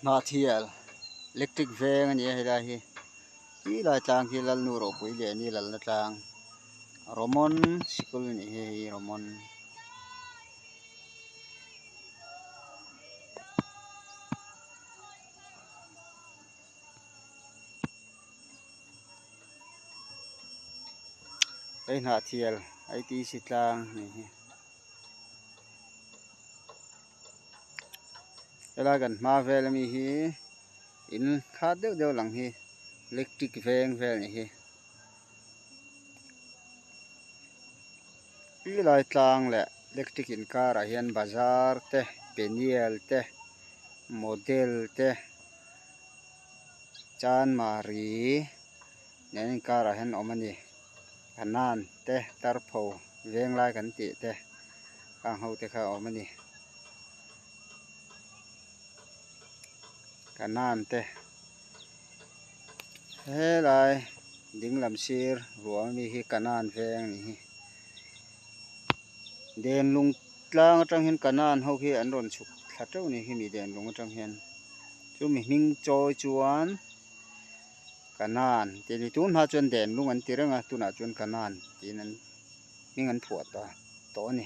Hnahthial electric veng a ni a helai hi ti lai tlang hi Lalnu ropui leh ni lalna tlang Rawmawn sikul a nih hi hei hi Rawmawn. Hei Hnahthial I T C tlang a nih hi. Helai kan hma vel ami hi in khat deuh deuh lang hi electric veng vel a nih hi ti lai tlang leh electric inkarah hian bazar te peniel te model te chanmari nen inkarah hian a awm a ni kanan te tarpho veng lai kan tih te khang ho te kha a awm a ni. Kanan te helai dinglam sir ruang ami hi kanan veng a nih hi denlung tlang atang hian kanan ho hi an rawn chhuk thla teuh a ni hemi denlung atang hian chumi hming chawi chuan kanan tih a ni tun hma chuan denlung an ti reng a tunah chuan kanan tiin an hming an phuah ta tawh a ni.